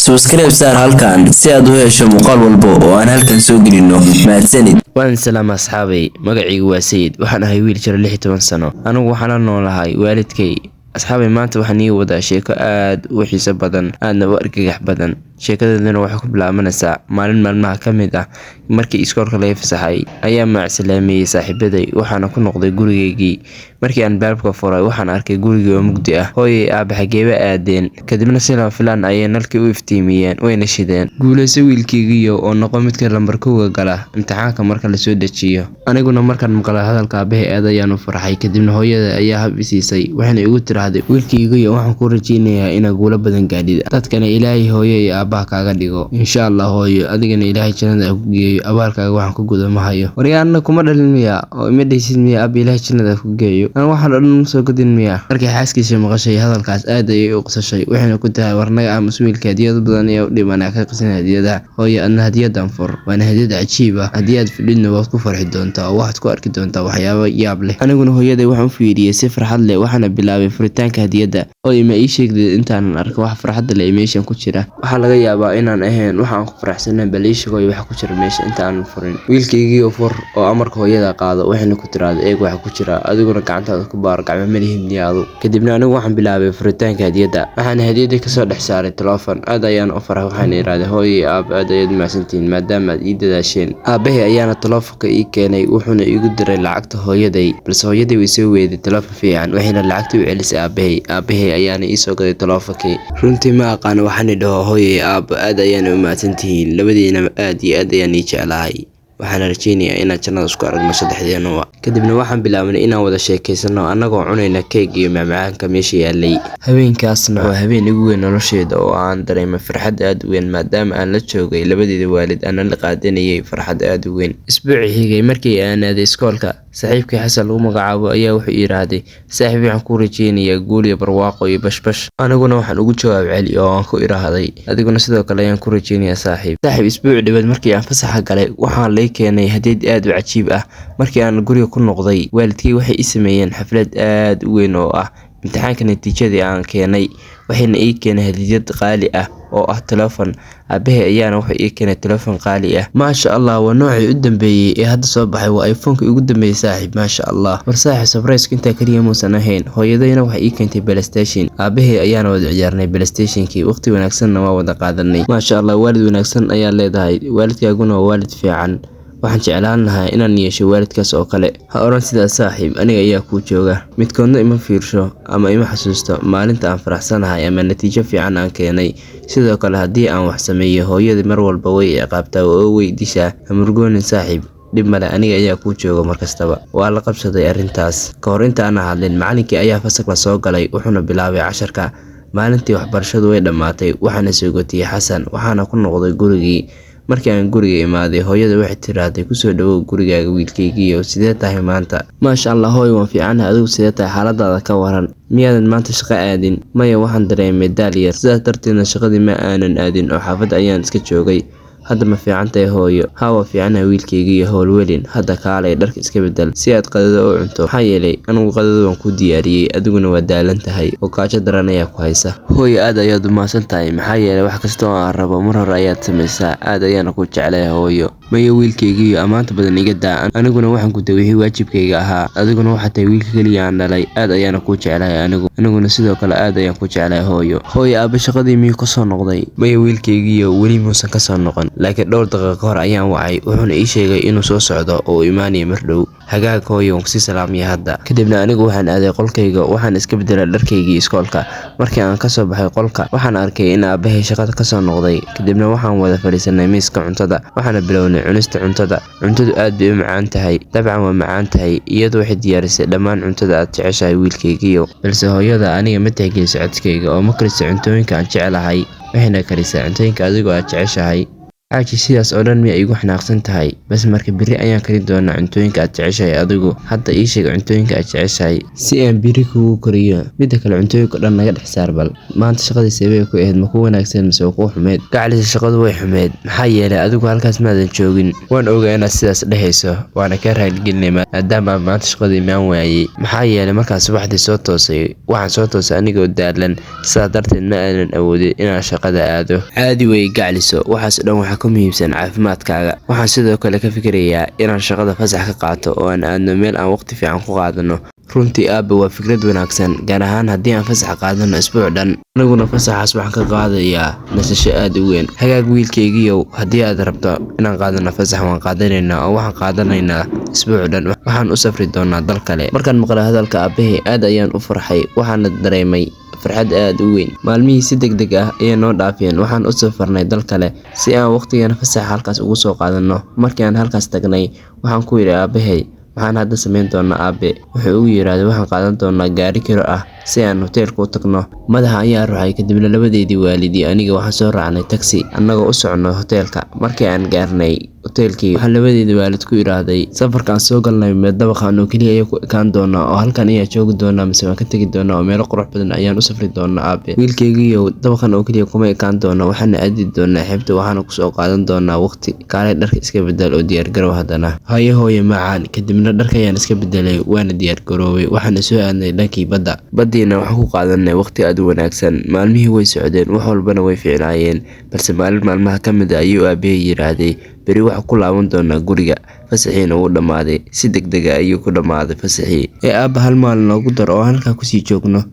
Subscribe saar halkan si aad u hesho muuqaal walba oo aan halkan soo gelino. Mahadsanid. Waan salaam asxaabay, magacaygu waa Sayid, waxaan ahay wiil jira 16 sano. Anigu waxaan la noolahay waalidkay. Asxaabay, maanta waxaan ii wadaa sheeko aad u xiiso badan, aadna u argagax badan. Sheekadeeduna waxay ku bilaabanaysaa maalin maalmaha ka mid ah markii iskoolka laga fasaxay ayaa macsalaamiyey saaxiibaday, waxaana ku noqday gurigaygii. Markii aan albaabka furay, waxaan arkay gurigii oo mugdi ah. Hooyay, aabbe xageeba aadeen? Kadibna si lama filaan ayay nalkii u iftiimiyeen, wayna shideen. Guulayso wiilkaygiiyow, oo noqo midka lambar kowga gala imtixaanka marka la soo dejiyo. Aniguna markaan maqlay hadalka aabbahay aad ayaan u farxay. Kadibna hooyada ayaa hab i siisay, waxayna igu tiraahday: "Wiilkaygiiyow, waxaan kuu rajeynayaa inaad guulo badan gaadhid, dadkana Ilaahay hooyo iyo aabbaha kaaga dhigo." Insha Allah hooyo, adigana Ilaahay jannada ha ku geeyo, abaalkaaga waxaan ku gudo ma hayo. Waryaa, anna kuma dhalin miyaa oo ima dhaysid miyaa? Abba, Ilaahay jannada ha ku geeyo, aniga waxaan oo dhan ma soo gadin miyaa? Markay xaaskiisa maqashay hadalkaas aad ayay u qosashay, waxayna ku tahay: "Warnaga aamus wiilka, hadiyado badan ayaa u dhiman, ka qasin hadiyadaha. Hooyo, adna hadiyadan fur, waana hadiyad cajiib ah, haddii aad fidhidna waad ku farxi doontaa oo waxaad ku arki doontaa waxyaabo yaab leh." Aniguna hooyaday waxaan u fiiriyey si farxad leh, waxaana bilaabay furitaanka hadiyadda. Hooyo, ma ii sheegdid intaanan arkin wax farxadda leh ee meeshan ku jira? Waxaa laga yaabaa inaan ahayn wax aan ku faraxsanayn, bal ii sheeg hooyo waxa ku jira meesha inta aanan furin. Wiilkaygiiyow, fur oo amarka hooyada qaado, waxayna ku tiraahday: "Eeg waxa ku jira, adiguna gacantaada ku baar, gacmo ma lihid miyaa adu?" Kadibna anigu waxaan bilaabay furitaanka hadiyadda, waxaana hadiyaddii kasoo dhex saaray telefoon. Aad ayaan u farxay, waxaana idhaahday: "Hooyo iyo aabbo, aad ayaad u mahadsantihiin maadaama aad ii dadaasheen." Aabbahay ayaana telefoonka ii keenay, wuxuuna iigu diray lacagta hooyaday, balse hooyaday way soo weeday telefoon fiican, waxayna lacagtii u celisay aabbahay. Aabbahay ayaana ii soo gaday telefoonkii. Runtii ma aqaano waxaan idhaho hooyo iyo aabbo, aad ayaana u mahadsantihiin labadiinaba, aad iyo aad ayaan ii jeclahay. Waxaana rajeynayaa inaan jannada isku aragno saddexdeenuba. Kadibna waxaan bilaabnay inaan wada sheekeysano annagoo cunayna keeg iyo macmacaanka meesha yaalay. Habeenkaasna waa habeen igu weyn nolosheyda oo aan dareemay farxad aad u weyn, maadaama aan la joogay labadeyda waalid, aanan la qaadanayay farxad aad u weyn. Isbuucii xigay markii aan aaday iskoolka, saaxiibkay Xasan lagu magacaabo ayaa wuxuu yiraahday: "Saaxiib, waxaan kuu rajeynayaa guul iyo barwaaqo iyo bashbash." Aniguna waxaan ugu jawaab celi oo aan ku iraahday: "Adiguna sidoo kale ayaan ku rajeynayaa, saaxiib." Saaxiib, isbuuc dhibaad markii aan fasaxa galay, waxaa lay keenay hadiyad aad u cajiib ah. Markii aan guriga ku noqday, waalidkay waxay ii sameeyeen xaflad aad u weyn oo ah imtixaanka natiijadii aan keenay, waxayna ii keeneen hadiyad qaali ah oo ah telefoon. Aabbahay ayaana wuxuu ii keenay telefoon qaali ah. Maasha Allah, waa noocii u dambeeyay ee hadda soo baxay, waa iPhone-ka ugu dambeeyay saaxiib, maasha Allah. War saaxiib, surprise intaa kaliya muusan ahayn, hooyadayna waxay ii keentay PlayStation. Aabbahay ayaana wada ciyaarnay PlayStation-kii, waqti wanaagsanna waa wada qaadanay. Maasha Allah, waalid wanaagsan ayaa leedahay, waalidkaaguna waa waalid fiican. Waxaan jeclaan lahaa inaan yeesho waalidkaas oo kale. Ha oran sidaas saaxiib, aniga ayaa kuu jooga. Midkoodna ima fiirsho ama ima xasuusto maalinta aan faraxsanahay ama natiijo fiican aan keenay. Sidoo kale haddii aan wax sameeyo, hooyadii mar walba way i ciqaabtaa oo way dishaa. Ha murugoonin saaxiib, dhib male, aniga ayaa kuu jooga mar kastaba. Waa la qabsaday arrintaas. Ka hor inta aanan hadlin, macallinkii ayaa fasalka soo galay, wuxuuna bilaabay casharka. Maalintii waxbarashadu way dhammaatay, waxaana soo gotiyey Xasan, waxaana ku noqday gurigii. Markii aan guriga imaaday, hooyada waxay tiraahday: "Kusoo dhawow gurigaaga wiilkaygiiyow, sidee tahay maanta?" Maasha Allah hooyo, waan fiicanahay, adigu sidee tahay, xaaladaada ka waran? Miyaadan maanta shaqo aadin? Maya, waxaan dareemay daal yar, sidaas darteedna shaqadii ma aanan aadin oo xaafadda ayaan iska joogay. Hadda ma fiican tahay hooyo? Haa, waa fiicanahay wiilkaygiiyo, howlwelin. Hadda kaalay, dharka iska bedel si aad qadada u cunto, maxaa yeelay anigu qadada waan kuu diyaariyey, adiguna waa daalan tahay oo gaajo daran ayaa ku haysa. Hooyo, aad ayaad u mahadsan tahay, maxaa yeelay wax kasta oo aan rabo mar hore ayaad samaysaa, aad ayaana ku jeclahay hooyo. Maya wiilkaygiiyo, ammaanta badan iga daa, aniguna waxaan gutay wixii waajibkayga ahaa, adiguna waxaad tahay wiilka kaliya aan dhalay, aad ayaana kuu jeclahay anigu. Aniguna sidoo kale aad ayaan ku jeclahay hooyo. Hooyo, aabbe shaqadii miyuu ka soo noqday? Maya wiilkaygiiyo, weli muusan ka soo noqon, laakiin dhowr daqiiqo ka hor ayaan wacay, wuxuuna ii sheegay inuu soo socdo oo uu imaanayo mar dhow. Hagaag hooyo, waan kusii salaamaya hadda. Kadibna anigu waxaan aaday qolkayga, waxaan iska bedelay dharkaygii iskoolka. Markii aan kasoo baxay qolka, waxaan arkay in aabbahay shaqada kasoo noqday. Kadibna waxaan wada fadhiisanay miiska cuntada, waxaana bilownay cunista cuntada. Cuntadu aad bay u macaan tahay, dabcan waa macaan tahay, iyadu waxay diyaarisay dhammaan cuntada aad jeceshahay wiilkaygiiyow. Balse hooyada aniga ma tixgeliso codkayga oo ma kariso cuntooyinka aan jeclahay, waxayna karisaa cuntooyinka adigoo aad jeceshahay. Xaaji, sidaas oo dhan miyaa iigu xanaaqsan tahay? Bas marka berri ayaan karin doonaa cuntooyinka aad jeceshahay adigu. Hadda ii sheeg cuntooyinka aad jeceshahay si aan berri kuugu kariyo. Midda kale, cuntooyinka oo dhan naga dhex saar bal. Maanta shaqadii seebay ku ahayd, ma kuu wanaagsan mise waa kuu xumeyd? Gacalisa, shaqadu way xumeyd. Maxaa yeelay adigu halkaas maadan joogin. Waan ogaa inaad sidaas dhehayso, waana kaa raaligelinay maadaama aan maanta shaqada imaan waayay. Maxaa yeelay markaan subaxdii soo toosay, waxaan soo toosay anigoo daalan, sidaa darteed ma aanan awoodin inaan shaqada aado. Caadi wey gacaliso, waxaas oo dhan waxaa ka muhiimsan caafimaadkaaga. Waxaan sidoo kale ka fikirayaa inaan shaqada fasax ka qaato oo aan aadno meel aan waqti fiican ku qaadano. Runtii aabbe, waa fikrad wanaagsan, gaar ahaan haddii aan fasax qaadano isbuuc dhan. Aniguna fasaxaas waxaan ka qaadayaa nasasho aad u weyn. Hagaag wiilkaygiiyow, haddii aad rabto inaan qaadano fasax, waan qaadanaynaa oo waxaan qaadanaynaa isbuuc dhan. Waxaan u safri doonaa dal kale. Markaan maqlay hadalka aabbahay, aad ayaan u farxay, waxaana dareemay farxad aad u weyn. Maalmihii si degdeg ah ayay noo dhaafeen. Waxaan u safarnay dal kale si aan waqtigeena fasaxa halkaas ugu soo qaadano. Markii aan halkaas tagnay, waxaan ku yidhi aabbahay, "Maxaan hadda samayn doonaa, aabe?" Wuxuu igu yiraahday, "Waxaan qaadan doonaa gaari kiro ah si aan hoteelka u tagno." Madaxa ayaa ruxay, kadibna labadeydii waalid iyo aniga waxaan soo raacnay taksi annagoo u socono hoteelka. Markii aan gaarnay hoteelkii, waxaan labadeydii waalid ku iraahday, "Safarkaan soo galnay mee dabaqan oo keliya ayaa ku ekaan doonaa oo halkan ayaa joogi doonaa, mise waan ka tegi doonaa oo meelo qurux badan ayaan u safri doonaa, aabe?" "Wiilkaygiiyow, dabaqan oo keliya kuma ekaan doono, waxaana aadi doonaa xeebta, waxaana kusoo qaadan doonaa waqti. Kaalay dharka iska bedel oo diyaar garow haddana." "Haye hooyo macaan." Kadibna dharka ayaan iska bedelay, waana diyaar garoobay, waxaana soo aadnay dhankii badda. Baddiina waxaan ku qaadanay waqti aad u wanaagsan. Maalmihii way socdeen, wax walbana way fiicnaayeen, balse maalin maalmaha ka mid ah ayuu aabbahay yiraahday, "Berri waxaan ku laaban doonaa guriga." Fasaxiina wuu dhammaaday. Si degdeg ah ayuu ku dhammaaday fasaxii. "Ee aabba, hal maalin noogu dar oo halkaa kusii joogno."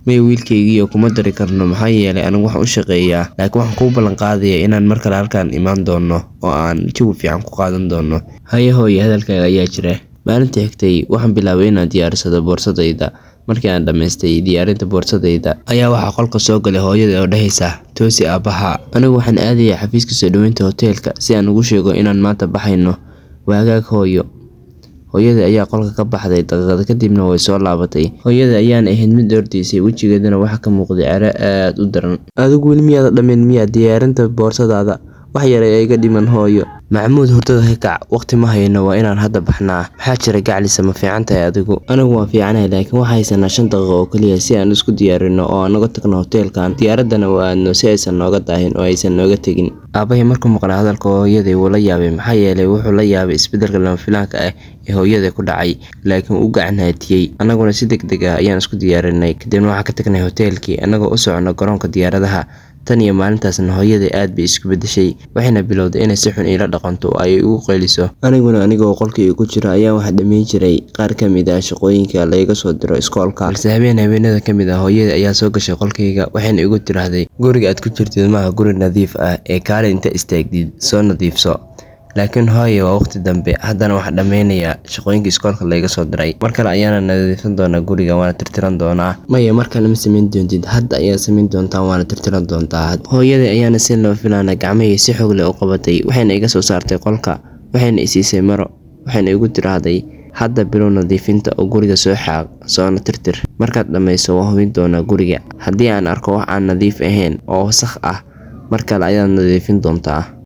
"Maya wiilkaygiiyow, kuma dari karno, maxaa yeelay anigu waxaan u shaqeeyaa, laakiin waxaan kuu ballan qaadayaa inaan mar kale halkaan imaan doono oo aan jawi fiican ku qaadan doono." "Haye hooyo, hadalkaaga ayaa jira." Maalintii xigtay waxaan bilaabay inaan diyaarsado boorsadayda. Markii aan dhammaystay diyaarinta boorsadayda, ayaa waxaa qolka soo galay hooyada oo dhahaysa, "Toosi aabbaha. Anigu waxaan aadayaa xafiiska soo dhaweynta hoteelka si aan ugu sheego inaan maanta baxayno." "Waa hagaag hooyo." Hooyada ayaa qolka ka baxday, daqiiqado kadibna way soo laabatay. Hooyada ayaana ahayd mid ordaysay, wejigeedana waxaa ka muuqday caro aad u daran. "Adigu weli miyaad dhammayn miyaa diyaarinta boorsadaada?" "Wax yar ayaa iga dhiman hooyo." "Maxamuud, hurdada ka kac, waqti ma hayno, waa inaan hadda baxnaa." "Maxaa jira gacalisa, ma fiican tahay adigu?" "Anigu waan fiicanahay, laakiin waxaan haysanaa 5 daqiiqo oo keliya si aan isku diyaarino oo aan uga tagno hoteelkan, diyaaraddana u aadno si aysan nooga daahin oo aysan nooga tegin." Aabbahay markuu maqlay hadalka hooyaday wuu la yaabay, maxaa yeelay wuxuu la yaabay isbeddelka lama filaanka ah ee hooyada ku dhacay, laakiin wuu u gacan haatiyay. Annaguna si degdeg ah ayaan isku diyaarinay, kadibna waxaan ka tagnay hoteelkii annagoo u socono garoonka diyaaradaha. Tan iyo maalintaasna hooyaday aad bay isku beddeshay, waxayna bilowday inay si xun iila dhaqanto oo ay igu qayliso. Aniguna anigoo qolkayga ku jira ayaan wax dhammayn jiray qaar ka mid ah shaqooyinka layga soo diro iskoolka. Balse habeen habeenada ka mid ah, hooyaday ayaa soo gashay qolkayga, waxayna igu tiraahday, "Guriga aad ku jirtid maaha guri nadiif ah ee kaalay inta istaagtid soo nadiifso." "Laakiin hooyo, waa waqti dambe, haddana waxaan dhammaynayaa shaqooyinka iskoolka layga soo diray. Mar kale ayaana nadiifin doonaa guriga, waana tirtiran doonaa." "Maya, mar kale ma samayn doontid, hadda ayaad samayn doontaa, waana tirtiran doontaa." Hooyaday ayaana si lama filaan ah gacmahayga si xoog leh u qabatay, waxayna iga soo saartay qolka, waxayna i siisay maro, waxayna igu tiraahday, "Hadda bilow nadiifinta oo guriga soo xaaq, soona tirtir. Markaad dhammayso waan hubin doonaa guriga. Haddii aan arko wax aan nadiif ahayn oo wasakh ah, mar kale ayaad nadiifin doontaa."